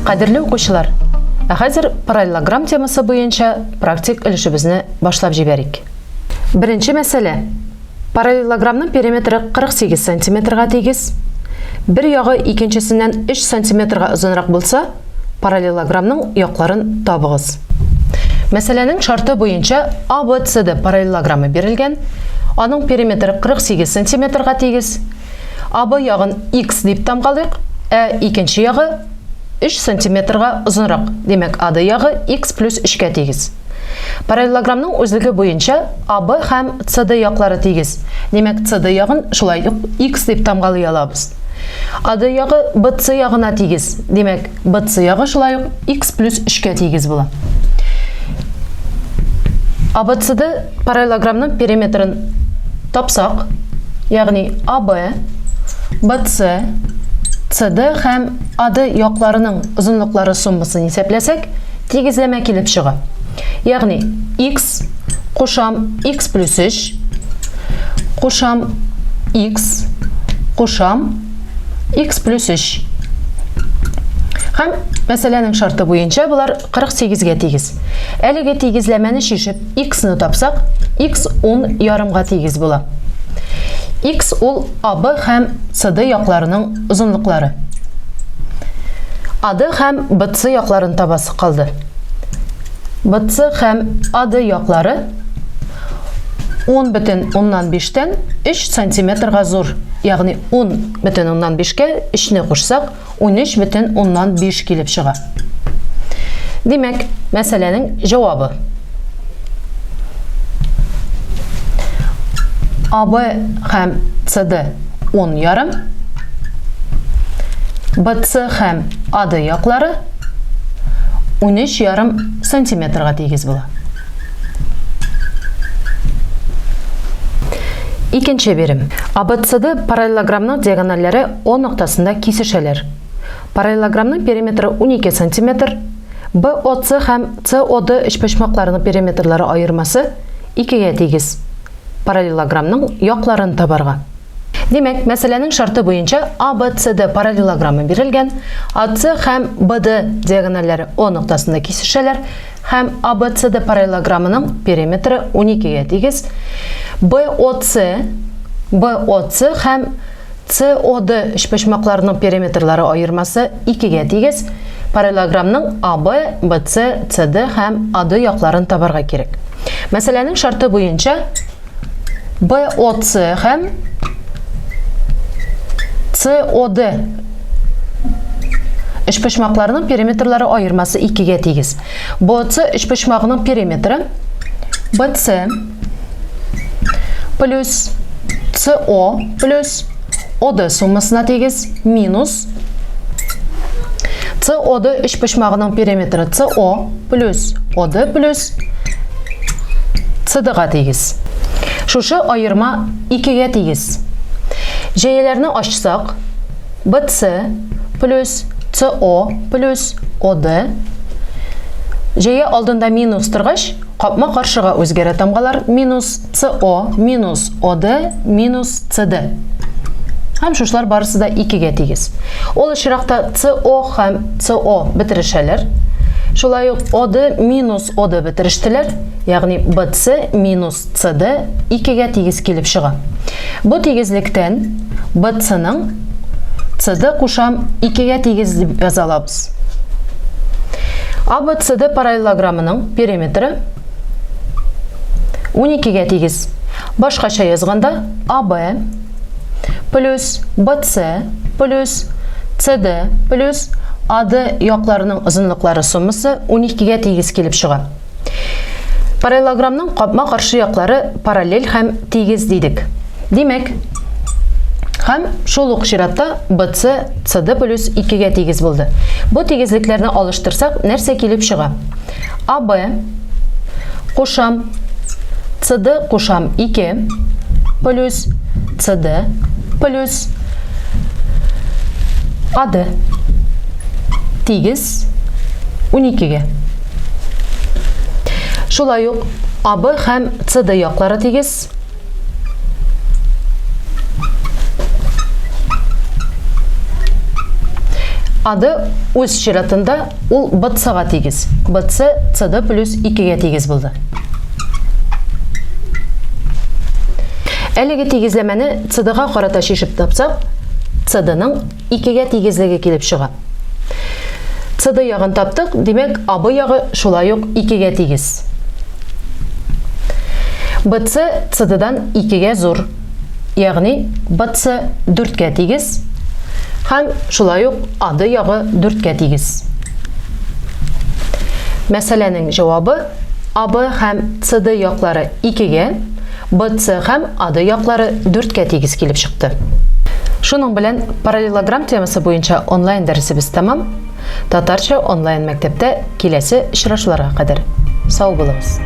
Кадерле укучылар, ә хәзер параллелограмм темасы буенча практик өлешебезне башлап җибәрик. Беренче мәсьәлә. Параллелограммның периметры 48 сантиметрга тигез. Бер ягы икенчесеннән 3 сантиметрга озынрак булса, параллелограммның якларын табыгыз. Мәсьәләнең шарты буенча ABCD параллелограммы бирелгән. Аның периметры 48 сантиметрга тигез. АБ ягын X дип тамгалыйк, ә икенче ягы 3 сантиметрга озынрак. Димәк, АД ягы X плюс 3-кә тигез. Параллелограммның үзлеге буенча АБ һәм СД яклары тигез. Димәк, СД ягын шулай ук X дип тамгалый алабыз. АД ягы БЦ ягына тигез. Димәк, БЦ ягы шулай ук X плюс 3-кә тигез була. АБЦД параллелограммның периметрын тапсак, ягъни АБ, БЦ, СД һәм АД якларының озынлыклары суммасын исәпләсәк, тигезләмә килеп чыга. Ягъни x кушам x плюс 3 кушам x кушам x плюс 3. Һәм мәсьәләнең шарты буенча болар 48-гә тигез. Әлеге тигезләмәне чишеп x-ны тапсак, x 10 ярымга тигез була. X ул АБ һәм СД якларының озынлыклары. АД һәм БЦ якларын табасы калды. БЦ һәм АД яклары 10,5-тән 3 сантиметрга зур, ягъни 10,5-кә 3-не кушсак, 13,5 килеп чыга. Димәк, мәсьәләнең җавабы. АБ һәм СД 10 ярым, БЦ һәм АД яклары 13 ярым сантиметрга тигез була. Икенче бирем. АБЦД параллелограммның диагональләре О ноктасында кисешәләр. Параллелограммның периметры 12 сантиметр, БОЦ һәм СОД өчпочмакларының периметрлары аермасы 2-гә тигез. Параллелограммның якларын табарга. Димәк, мәсьәләнең шарты буенча АБЦД параллелограммы бирелгән, АЦ һәм БД диагональләре О ноктасында кисешәләр һәм АБЦД параллелограммының периметры 12-гә тигез. БОЦ, БОЦ һәм СОД өчпочмакларының периметрлары аермасы 2-гә тигез. Параллелограммның АБ, БЦ, СД һәм АД якларын табарга кирәк. Мәсьәләнең шарты буенча БОЦ һәм СОД өчпочмакларының периметрлары аермасы 2-гә тигез. БОЦ өчпочмагының периметры БЦ плюс СО плюс ОД суммасына тигез минус СОД өчпочмагының периметры СО плюс ОД плюс СД-га тигез. Шушы аерма 2-гә тигез. Җәяләрне ачсак, БЦ плюс СО плюс ОД җәя алдында минус торгач, Капма-каршыга үзгәрә тамгалар минус СО минус ОД минус СД. Һәм шушылар барысы да икегә тигез. Ул очракта СО һәм СО бетерешәләр. Шулай ук ОД минус ОД бетерештеләр, ягъни БЦ минус СД икегә тигез килеп чыга. Бу тигезлектән БЦның СД кушам икегә тигез дип яза алабыз. АБЦД параллелограммының периметры 12-гә тигез. Башкача язганда АБ плюс БЦ плюс СД плюс АД якларының озынлыклары суммасы 12-гә тигез килеп чыга. Параллелограммның капма-каршы яклары параллель һәм тигез дидек. Димәк, һәм шул ук чиратта BC CD плюс 2-гә тигез булды. Бу тигезлекләрне алыштырсак, нәрсә килеп чыга? AB кушам CD кушам 2 плюс CD плюс AD тигез 12-гә. Шулай ук АБ һәм СД яклары тигез. АД үз чиратында ул БЦга тигез. БЦ ЦД плюс 2-гә тигез булды. Әлеге тигезләмәне ЦДга карата чишеп тапсак, ЦДның 2-гә тигезлеге килеп чыга. ЦД ягын таптык, димәк, АБ ягы шулай ук 2-гә тигез. БЦ ЦДдан 2-гә зур. Ягъни БЦ 4-кә тигез һәм шулай ук АД ягы 4-кә тигез. Мәсьәләнең җавабы АБ һәм ЦД яклары 2-гә, БЦ һәм АД яклары 4-кә тигез килеп чыкты. Шуның белән параллелограмм темасы буенча онлайн дәресебез тәмам. Татарча онлайн мәктәптә киләсе очрашуларга кадәр. Сау булыгыз!